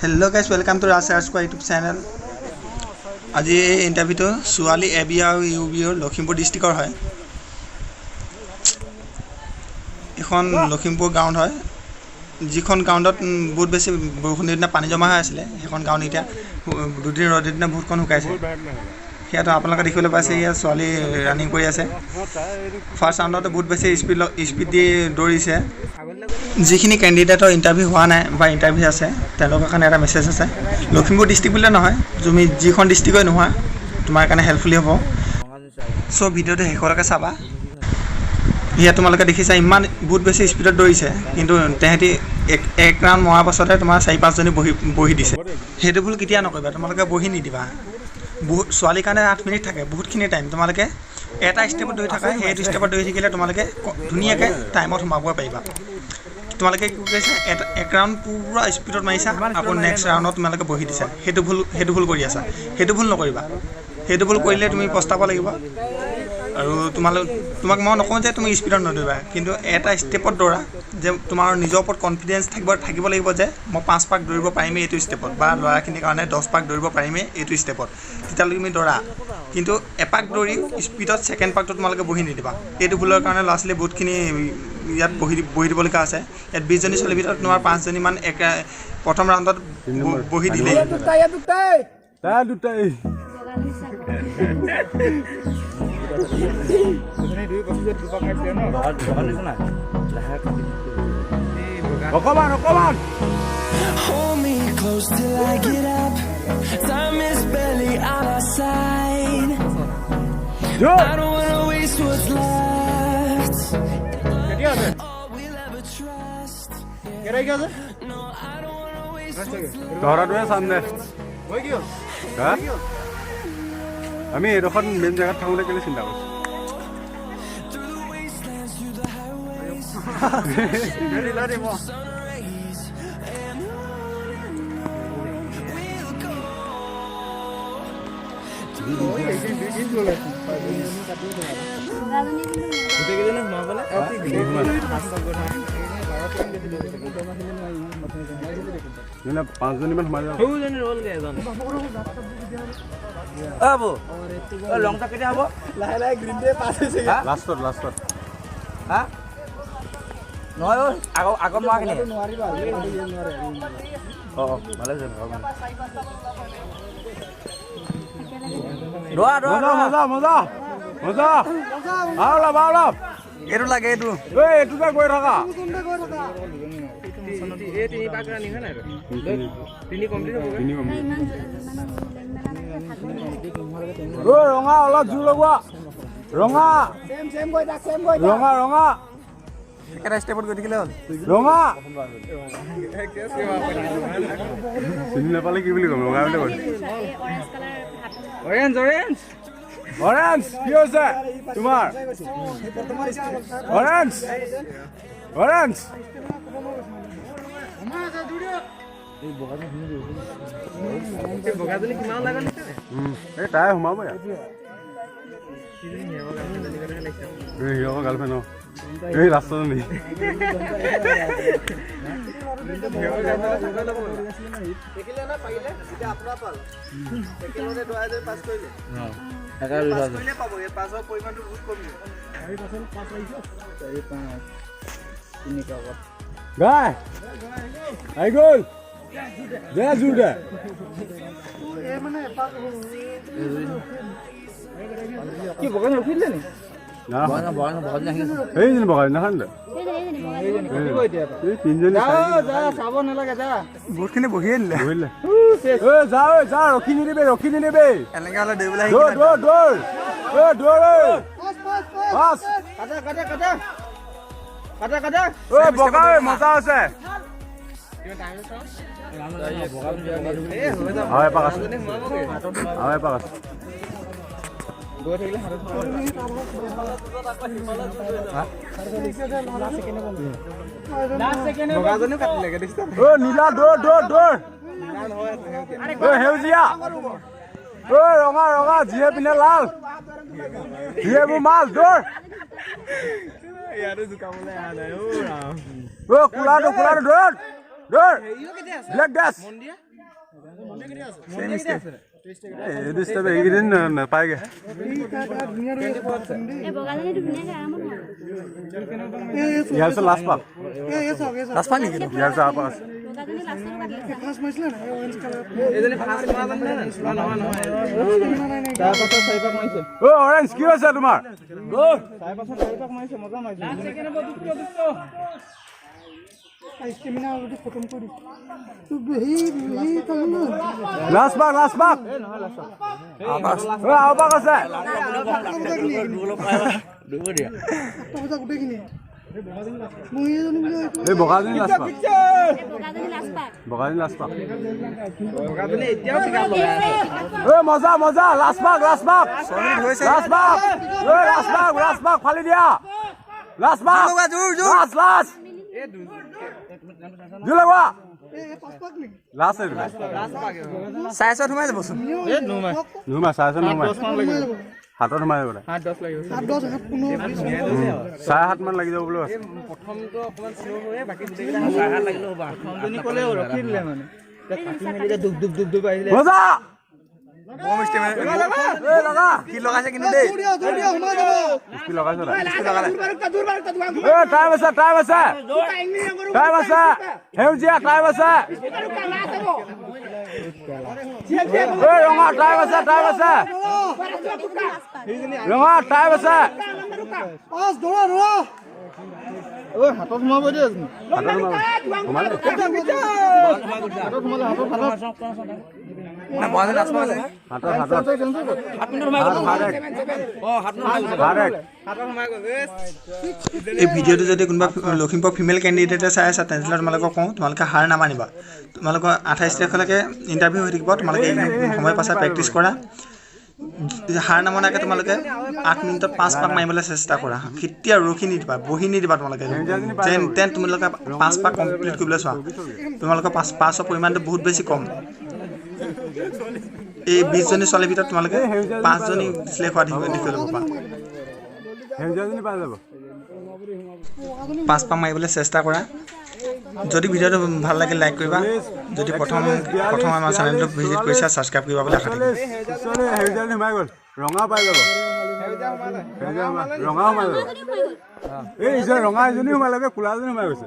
Hello guys, welcome to Raj square YouTube channel. আজি এই ইণ্টাৰভিউটো ছোৱালী এ বি আৰু ইউ বিৰ লখিমপুৰ ডিষ্ট্ৰিক্টৰ হয়। এইখন লখিমপুৰ গ্ৰাউণ্ড হয়, যিখন গ্ৰাউণ্ডত বহুত বেছি বৰষুণ দিনা পানী জমা হৈ আছিলে। সেইখন গ্ৰাউণ্ড এতিয়া দুদিন ৰ'দ দিনা বহুতখন শুকাইছে। সেয়াতো আপোনালোকে দেখিবলৈ পাইছে, ইয়াত ছোৱালী ৰানিং কৰি আছে। ফাৰ্ষ্ট ৰাউণ্ডতে বহুত বেছি স্পীড দি দৌৰিছে। যিখিনি কেণ্ডিডেটৰ ইণ্টাৰভিউ হোৱা নাই বা ইণ্টাৰভিউ আছে, তেওঁলোকৰ কাৰণে এটা মেছেজ আছে। লখিমপুৰ ডিষ্ট্ৰিক্ট বুলিয়ে নহয়, তুমি যিখন ডিষ্ট্ৰিক্টই নোহোৱা, তোমাৰ কাৰণে হেল্পফুলি হ'ব। চ' ভিডিঅ'টো শেষলৈকে চাবা। ইয়াত তোমালোকে দেখিছা, ইমান বহুত বেছি স্পীডত দৌৰিছে, কিন্তু তেহেঁতি এক ৰাউণ্ড মৰাৰ পাছতে তোমাৰ চাৰি পাঁচজনী বহি বহি দিছে। সেইটো ভুল কেতিয়া নকৰিবা, তোমালোকে বহি নিদিবা। বহুত ছোৱালীৰ কাৰণে 8 মিনিট থাকে, বহুতখিনি টাইম। তোমালোকে এটা ষ্টেপত দৌৰি থাকা, সেইটো ষ্টেপত দৌৰি থাকিলে তোমালোকে ধুনীয়াকৈ টাইমত সোমাব পাৰিবা। তোমালোকে কি কৰিছা? এটা এক ৰাউণ্ড পূৰা স্পীডত মাৰিছা, আকৌ নেক্সট ৰাউণ্ডত তোমালোকে বহি দিছা। সেইটো ভুল কৰি আছা। সেইটো ভুল নকৰিবা। সেইটো ভুল কৰিলে তুমি পস্তাব লাগিব। আৰু তোমাক মই নকওঁ যে তুমি স্পীডত নদৌৰিবা, কিন্তু এটা ষ্টেপত দৌৰা যে তোমাৰ নিজৰ ওপৰত কনফিডেঞ্চ থাকিব লাগিব যে মই 5 পাক দৌৰিব পাৰিমেই এইটো ষ্টেপত, বা ল'ৰাখিনিৰ কাৰণে 10 পাক দৌৰিব পাৰিমেই এইটো ষ্টেপত। তেতিয়ালৈকে তুমি দৌৰা, কিন্তু এপাক দৌৰি স্পীডত ছেকেণ্ড পাকটো তোমালোকে বহি নিদিবা। এইটো ভুলৰ কাৰণে ল'ৰা ছোৱালী বহুতখিনি ইয়াত বহি বহি দিবলগীয়া আছে। ইয়াত 20জনী ছোৱালীৰ ভিতৰত তোমাৰ পাঁচজনীমান একে প্ৰথম ৰাউণ্ডত বহি দিলেই। দুটাই। অকমান অকমান। Hold me close till I get up. Time is barely on our side. I don't wanna waste what's left. All we'll ever trust. No, I don't wanna waste what's left. ধৰাটোৱে চাম দে। হা? আমি এইডোখৰত মেইন জেগাত থাকোঁতে কেলে চিন্তা কৰিছোঁ? Through the wastelands, through the highways. Sun rays and on we'll go. Through the wastelands. নহ'লে পাঁচজনীমান সোমাই যাওঁ। লংটা কেতিয়া হ'ব? লাষ্টত, লাষ্টত। হা, নহয় অ', আগত মৰাখিনি। অঁ, ভালে হৈছে। দৌৰা দৌৰা। মজা। মজা মজা মজা। আৰু অলপ, আৰু অলপ। এইটো লাগে, এইটো। এই এইটোতে গৈ থাকা। তিনি কমপ্লিট। ঐ ৰঙা, অলপ জোৰ লগোৱা। ৰঙা, ৰঙা, ৰঙা। একেটা ষ্টেপত গৈ থাকিলে হ'ল। ৰঙা চিনি নাপালে কি বুলি ক'ম? ৰঙা বুলি ক'ম। Orange, orange. অৰেঞ্জ, কি হৈছে তোমাৰ? Orange, orange. বগাজনী কিমান ওলাই গ'ল? এই তাই সোমাব ইয়াত। এই সি আকৌ গাৰ্লফ্ৰেণ্ড। অঁ, এই লাষ্টজনী। গাই আহি গ'ল দে, জোৰ দে। কি বগাজনী ৰখি দিলে নি? সেইজনী বগা নাখান দে। এই তিনিজনী। যা, চাব নালাগে, যা। বহুতখিনি বহিয়ে দিলে। বহিলে। ঐ যা, ঐ যা, ৰখি নিদিবি, ৰখি নিদিবি। এনেকৈ হ'লে দৌৰিবলৈ আহি দৌৰ, দৌৰ, দৌৰ, ঐ দৌৰ, ঐ পাঁচ। কাটা, কাটা, কাটা, কাটা, কাটা। ঐ বগা, ঐ মজা আছে। আৰু এপাক আছে, আৰু এপাক আছে। গৈ থাকিলে বগাজনীও কাটিলেগে, দেখিছা? ঐ নীলা, দৌৰ, দৌৰ, দৌৰ। ঐ সেউজীয়া, ঐ ৰঙা, ৰঙা, যিয়ে পিন্ধে লাল সিয়ে মোৰ মাল, দৌৰ। ইয়াতো জোকাবলৈ অহা নাই অ' ৰাম। ঐ কোলাটো, কোলাটো, দৌৰ, দৌৰ। হেৰিও কেতিয়া আছে? Black dress. মন্দিয়া। এইটো ষ্টেপ এইকেইদিন নাপায়গৈ। ইয়াৰ পিছত লাষ্ট পাক, লাষ্ট পাক নেকি? ইয়াৰ পিছত আৰু পাক আছে। অ' অৰেঞ্জ কি হৈছে তোমাৰ? লাষ্ট পাক, লাষ্ট পাক, আৰু পাক আছে। এই বগাজনী লাষ্ট পাক, বগাজনী লাষ্ট পাক। ঐ মজা মজা, লাষ্ট পাক, লাষ্ট পাক, লাষ্ট পাক, ঐ লাষ্ট পাক, লাষ্ট পাক ফালি দিয়া, লাষ্ট পাক, লাষ্ট, লাষ্ট, জোৰ লগোৱা, লাষ্ট। চাৰে ছয়ত সোমাই যাবচোন। নোসোমাই, চাৰে ছয়ত নোসোমাই, হাতত সোমাই যাব। 7.5 মান লাগি যাব বুলি আছে। মজা টাইম আছে, টাইম আছে, টাইম আছে, সেউজীয়া টাইম আছে, ৰঙা টাইম আছে, টাইম আছে, ৰঙা টাইম আছে। হাতত সোমাব দিয়ে। এই ভিডিঅ'টো যদি কোনোবা লখিমপুৰ ফিমেল কেণ্ডিডেটে চাই আছা, তেনেহ'লে তোমালোকক কওঁ, তোমালোকে হাৰ নামানিবা। তোমালোকৰ 28 তাৰিখলৈকে ইণ্টাৰভিউ হৈ থাকিব। তোমালোকে সময় পাইছা, প্ৰেক্টিছ কৰা। হাৰ নামনাকৈ তোমালোকে 8 মিনিটত 5 পাক মাৰিবলৈ চেষ্টা কৰা। কেতিয়া ৰখি নিদিবা, বহি নিদিবা। তোমালোকে যেন তেন তোমালোকে 5 পাক কমপ্লিট কৰিবলৈ চোৱা। তোমালোকৰ পাঁচৰ পৰিমাণটো বহুত বেছি কম। এই 20জনী ছোৱালীৰ ভিতৰত তোমালোকে 5জনী চিলেক্ট হোৱা দেখিবলৈ পাবা। 5 পাক মাৰিবলৈ চেষ্টা কৰা। যদি ভিডিঅ'টো ভাল লাগে লাইক কৰিবা। যদি প্ৰথম প্ৰথম আমাৰ চেনেলটো ভিজিট কৰিছা, ছাবস্ক্ৰাইব কৰিবা বুলি আশা থাকিল। ৰঙা পাই যাব, ৰঙা সোমাই যাব। এই ৰঙা এজনী সোমালে, কোলাজনী সোমাই গৈছে।